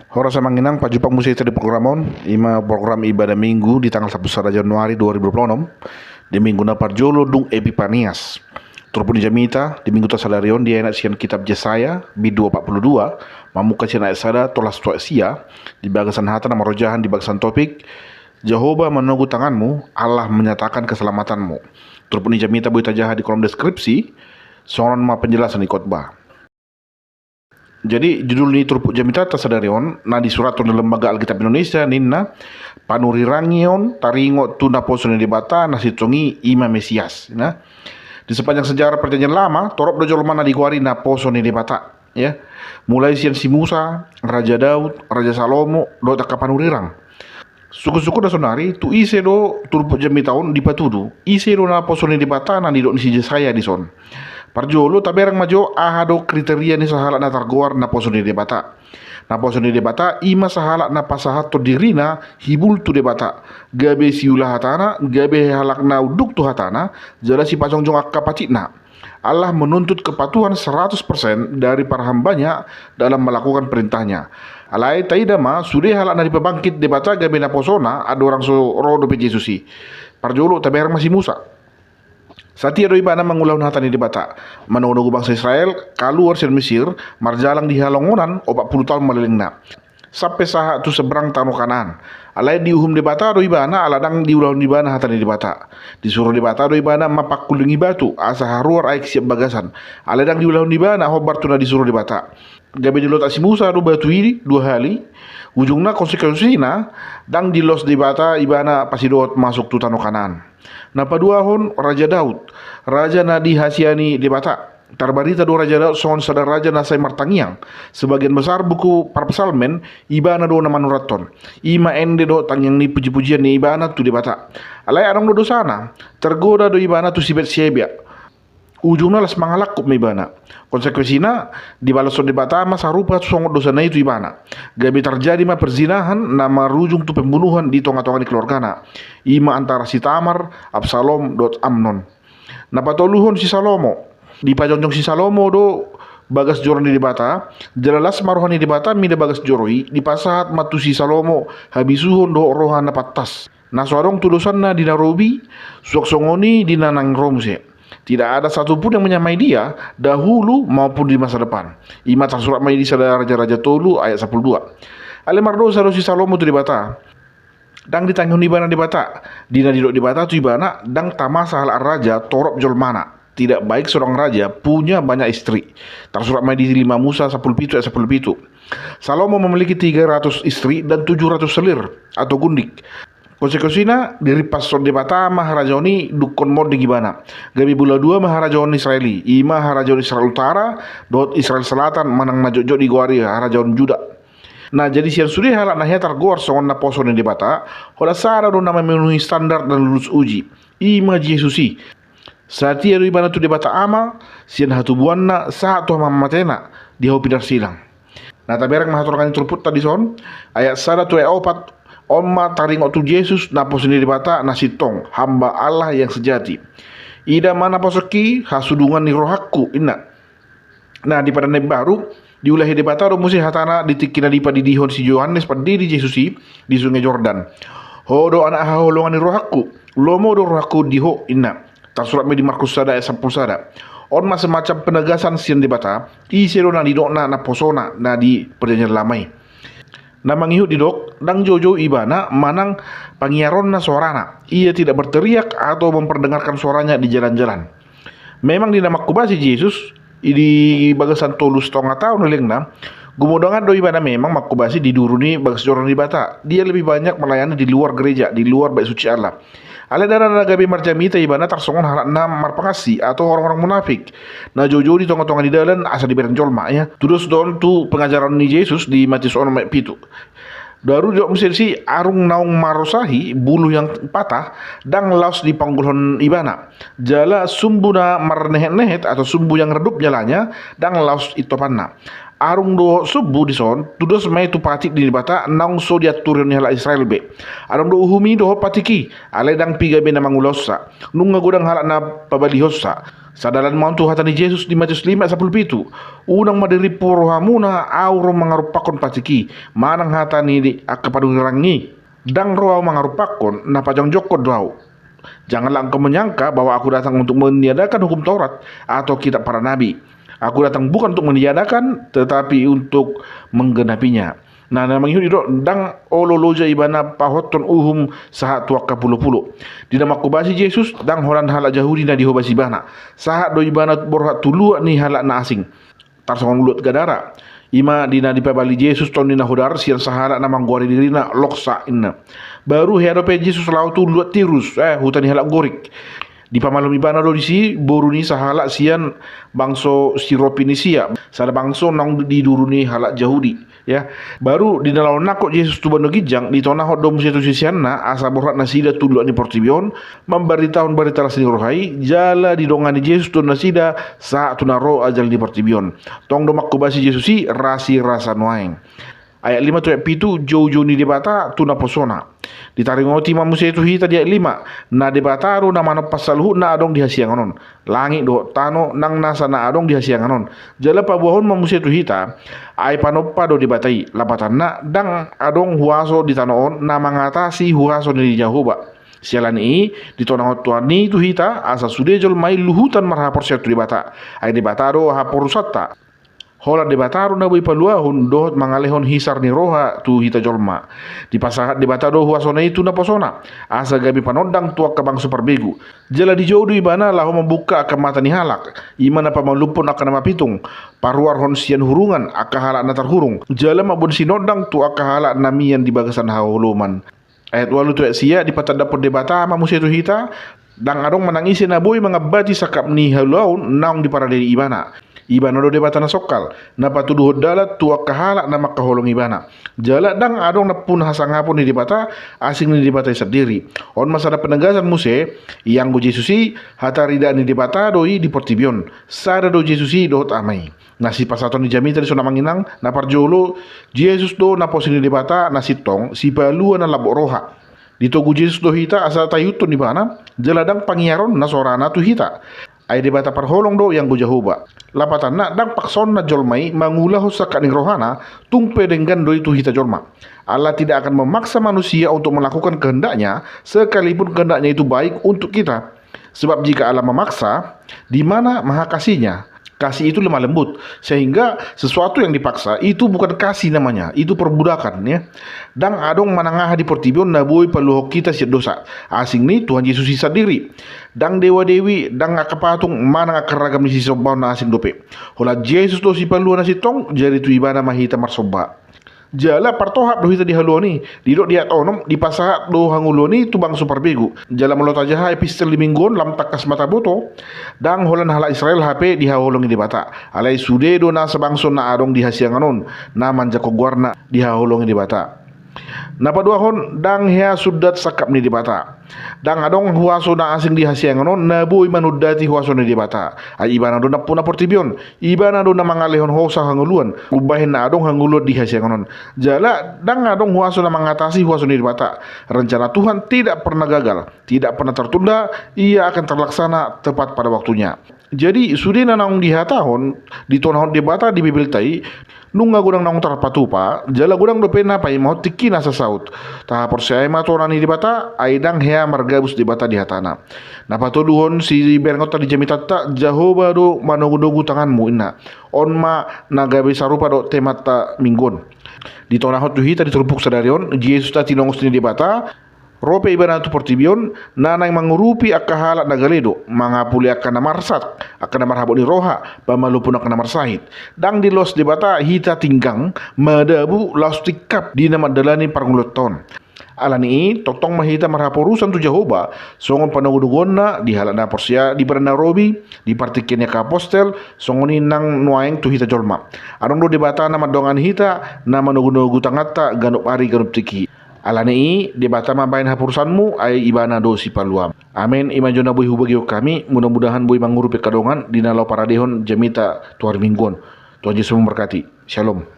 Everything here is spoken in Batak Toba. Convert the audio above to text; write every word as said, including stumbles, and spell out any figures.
Horas amang inang, pajumpang muse hita di program on, ima program ibadah Minggu di tanggal sapuluh sada Januari dua ribu dua puluh enam, di minggu na parjolo dung Epipanias. Turpuk ni jamita di minggu tasadari on dienet sian kitab Jesaya, bindu opat pulu dua, mamungka sian ayat sada tolhas tu ayat sia, di bagasan hata na marojahan di bagasan topik, Jahowa manogu tanganmu, Allah menyatakan keselamatanmu. Turpuk ni jamita boi tajaha di kolom deskripsi, songon on ma penjelasan ni khotbah. Jadi, judul ni turpuk jamita tasadari on, na disurathon Lembaga Alkitab Indonesia, ninna, panurirangion taringot tu naposo ni Debata na sintong i, ima Mesias. Nah, di sepanjang sejarah Perjanjian Lama, torop do jolma na digoari naposo ni Debata. Ya, mulai sian si Musa, Raja Daud, Raja Salomo, dohot angka panurirang. Sungkun-sungkunna saonari, tu ise do turpuk jamita on dipatudu, ise do naposo ni Debata na nidok ni si Jesaya dison. Parjolo taberang ma jo aha do kriteria ni sahalak na targoar naposo ni Debata. Naposo ni Debata ima sahalak na pasahathon dirina hibul tu Debata, gabe siula hatana, gabe halak na unduk tu hatana, jala sipajongjong angka patikna. Allah menuntut kepatuhan seratus persen dari para hambanya dalam melakukan perintahnya. Alai taida ma, sude halak na dipabangkit Debata gabe naposona andorang so ro dope Jesus i. Parjolo taberang ma si Musa. Satia do ibana mangulahon hata ni Debata, manogu-nogu bangsa Israel kaluar sian Mesir, marjalang di halongonan opat pulu taon malelengna, sampe sahat tu seberang tano Kanaan. Alai diuhum Debata do ibana, ala ndang diulahon ibana hata ni Debata. Disuru Debata do ibana mampangkulingi batu, asa haruar aek sian bagasan. Alai ndang diulahon ibana hombar tu na disuru Debata. Gabe dilotak si Musa do batu i dua hali. Ujungna, konsekuensina, ndang dilos Debata ibana pasidohot masuk tu tano Kanaan. Na paduahon, Raja Daud, raja na dihasiani Debata. Tarbarita do Raja Daud songon sada raja na sai martangiang. Sebagian besar buku parpsalmen ibana do na manurathon. Ima ende dohot tangiang ni puji-pujian ni ibana tu Debata. Alai adong do dosana, tergoda do ibana tu si Batseba. Ujungna las mangalangkup ma ibana. Konsekuensina, dibalashon Debata ma sarupa songon dosana i tu ibana. Gabe tarjadi ma perzinahan na marujung tu pembunuhan di tonga-tonga ni keluargana. Ima antara si Tamar, Absalom, dohot Amnon. Na patoluhon si Salomo. Dipajongjong si Salomo do bagas joro ni Debata, jala las ma roha ni Debata mida bagas joro i, dipasahat ma tu si Salomo habisuhon dohot roha na pantas. Na so adong tu dosanna di na robi, suang songon i di na naeng ro muse. Tidak ada satu pun yang menyamai dia, dahulu maupun di masa depan. Ima tarsurat ma i di sada Raja-raja tolu ayat sampulu dua. Alai mardosa do si Salomo tu Debata. Ndang ditangihon ibana Debata. Di na didok Debata tu ibana, ndang tama sahalak raja torop jolmana. Tidak baik seorang raja punya banyak istri. Tarsurat ma i di lima Musa sampulu pitu ayat sampulu pitu. Salomo memiliki tiga ratus istri dan tujuh ratus selir atau gundik. Konsekuensina, dirimpashon Debata ma harajaon i dungkon monding ibana. Gabe bola dua ma harajaon Israel i, ima harajaon Israel Utara dohot Israel Selatan manang na jotjot digoari harajaon Juda. Nah, jadi sian sude halak na hea targoar songon naposo ni Debata, holan sada do na memenuhi standar dan lulus uji. Ima Jesus i. Satia do ibana tu Debata Ama, sian hatubuanna sahat tu hamamatena di hau pinarsilang. Nah, taberang ma hatorangan ni turpukta dison, ayat sada tu ayat opat, on ma taringot tu Jesus, naposo ni Debata na sintong, hamba Allah yang sejati. Ida ma naposongki hasudungan ni rohangku, inna. Nah, di Padan na Imbaru, diulahi Debata do muse hatana di tingki na dipadidihon si Johannes Pandidi Jesus i di Sungai Jordan. Ho do anak haholongan ni rohangku, lomo do rohangku di ho, inna. Tarsurat ma i di Markus sada ayat sampulu sada. On ma semacam penegasan sian Debata, ise do na nidokna naposona na di Perjanjian Lama i. Na mangihut didok, ndang joujou ibana manang pangiaronna soarana. Ia tidak berteriak atau memperdengarkan suaranya di jalan-jalan. Memang di na manghobasi Jesus, i di bagasan tolu satonga taon lelengna, gumodongan do ibana memang manghobasi di duru ni bagas joro ni Debata. Dia lebih banyak melayani di luar gereja, di luar bait suci Allah. Alai ndada na gabe marjamita ibana tarsongon halak na marpangansi atau orang-orang munafik. Na joujou di tonga-tonga ni dalan asa dibereng jolma, ya. Tudos do on tu pengajaran ni Jesus di Matius onom ayat pitu. Baru didok muse disi, arung naung marosahi, buluh yang patah, ndang laos dipanggulhon ibana. Jala sumbu na marnehet-nehet atau sumbu yang redup nyalanya, ndang laos intopanna. Arung dohot sumbu dison, tudos ma i tu patik ni Debata naung so diaturhon ni halak Israel be. Adong do uhum i dohot patik i, alai ndang piga be na mangulahonsa. Nunga godang halak na pabalihonsa. Sadalan ma on tu hata ni Jesus di Matius lima sampulu pitu: Unang ma dirimpu rohamuna, Ahu ro mangarumpakkon patik i, manang hata ni angka panurirang i. Ndang ro Ahu mangarumpakkon, na pajongjongkon do Ahu. Janganlah engkau menyangka bahwa Aku datang untuk meniadakan Hukum Taurat atau kitab para nabi. Aku datang bukan untuk meniadakan, tetapi untuk menggenapinya. Nah, na mangihut i do, ndang olo loja Ibana pahothon uhum sahat tu angka pulo-pulo. Di na manghobasi Jesus, ndang holan halak Jahudi na dihobasi Ibana, sahat do Ibana borhat tu luat ni halak na asing, tarsongon luat Gadara. I ma di na dipabali Jesus tondi na hodar sian sahalak na manggoari dirina loksa, inna. Baru hea dope Jesus laho tu luat Tirus, eh, huta ni halak Gorik. Dipamalum Ibana do disi boru ni sahalak sian bangso Siropinisia, sada bangso naung di duru ni halak Jahudi. Ya, baru di na laho nangkok Jesus tu banua ginjang, ditonahon do muse tu siseanna asa borhat nasida tu luat ni portibi on, mambaritahon barita las ni roha i. Jala didongani Jesus do nasida sahat tu na ro ajal ni portibi on. Tong do manghobasi Jesus i rasirasa nuaeng. Ayat lima tu ayat pitu, joujou ni Debata tu naposona. Ditaringoti ma muse tu hita di ayat lima, na Debata do na manompa saluhutna adong di hasiangan on, langit dohot tano nang nasa na adong di hasiangan on. Jala paboahon ma muse tu hita, ai panompa do Debata i. Lapatanna, ndang adong huaso di tano on na mangatasi huaso ni Jahowa. Siala ni i, ditonahon Tuhan i tu hita asa sude jolma i luhutan marhaporseaon tu Debata. Ai Debata do haporusanta. Holan Debata do na boi paluahon dohot mangalehon hisar ni roha tu hita jolma. Dipasahat Debata do huasona i tu naposona, asa gabe panondang tu angka bangso parbegu. Jala dijou do Ibana laho mambuka angka mata ni halak, i ma na pamalumhon angka na mapitung, paruarhon sian hurungan angka halak na tarhurung, jala mamboan sinondang tu angka halak na mian di bagasan haholomon. Ayat ualu tu ayat sia, dipatandahon Debata ma muse tu hita, ndang adong manang ise na boi mangambati sangkap ni haluaon naung diparade Ibana. Ibana do Debata na songkal, na patuduhon dalan tu angka halak na mangkaholongi Ibana. Jala ndang adong nampuna hasangapon ni Debata asing ni Debata i sandiri. On ma sada penegasan muse, ianggo Jesus i, hataridaan ni Debata do i di portibi on. Sada do Jesus i dohot Ama i. Na sipasahaton ni jamita dison amang inang, na parjolo, Jesus do naposing ni Debata na sintong, Sipalua na lambok roha. Ditogu Jesus do hita asa taihuthon Ibana, jala ndang pangiaronna sorana tu hita. Ai Debata parholong do ianggo Jahowa. Lapatanna, ndang paksaonna jolma i mangulahon sangkap ni rohana, tung pe denggan do i tu hita jolma. Allah tidak akan memaksa manusia untuk melakukan kehendak-Nya, sekalipun kehendak-Nya itu baik untuk kita. Sebab jika Allah memaksa, di mana maha kasih-Nya? Kasih itu lemah lembut, sehingga sesuatu yang dipaksa itu bukan kasih namanya, itu perbudakan, ya. Ndang adong manang aha di portibi on na boi paluahon hita sian dosa, asing ni Tuhan Jesus i sandiri. Ndang dewa-dewi, ndang angka patung, manang angka ragam ni sisombaon na asing dope. Holan Jesus do Sipalua na sintong, jadi tu Ibana ma hita marsomba. Jala partohap do hita di haluaon i. Didok di ayat onom, dipasahat do hangoluan i tu bangso parbegu. Jala molo tajaha epistel di minggu on, lam tangkas ma taboto, ndang holan halak Israel hape dihaholongi Debata. Alai sude do nasa bangso na adong di hasiangan on, na manjangkon goarna, dihaholongi Debata. Na paduahon, ndang hea sundat sangkap ni Debata. Ndang adong huaso na asing di hasiangan on na boi manundati huaso ni Debata. Ai Ibana do nampuna portibi on, Ibana do na mangalehon hosa hangoluan, umbahen na adong hangoluan di hasiangan on. Jala ndang adong huaso na mangatasi huaso ni Debata. Rencana Tuhan tidak pernah gagal, tidak pernah tertunda, Ia akan terlaksana tepat pada waktunya. Jadi, sude na naung dihatahon, ditonahon Debata di Bibelta i, nunga godang naung tarpatupa, jala godang dope na paimahon tingki na sasaut. Tahaporseai ma tona ni Debata, ai ndang hea margabus Debata di hatana. Na patoluhon, siberengenta di jamitanta, Jahowa do manogunogu tanganmu, inna. On ma na gabe sarupa dohot temanta minggu on. Ditonahon tu hita di turpuk sadari on, Jesus na tinongos ni Debata, ro pe Ibana tu portibi on, na naeng mangurupi angka halak na gale do, mangapuli angka na marsak, angka na marhabot ni roha, pamalumhon angka na marsahit. Ndang diloas Debata hita tinggang, madabu laos tingkap di na mandalani parngoluanta on. Ala ni i, tongtong ma hita marhaporusan tu Jahowa, songon panogunoguonna, di halak na porsea di Ibana na robi, di partingkian ni angka apostel, songon i nang nuaeng tu hita jolma. Adong do Debata na mandongani hita, na manogunogu tanganta, ganup ari ganup tingki. Ala ni i, Debata mambahen haporusanmu, ai Ibana do Sipaluam. Amen. I ma jo na boi hubagihon hami, mudah-mudahan boi mangurupi angka dongan, di na laho paradehon jamita tu ari Minggu on. Tuhan Jesus memberkati. Shalom.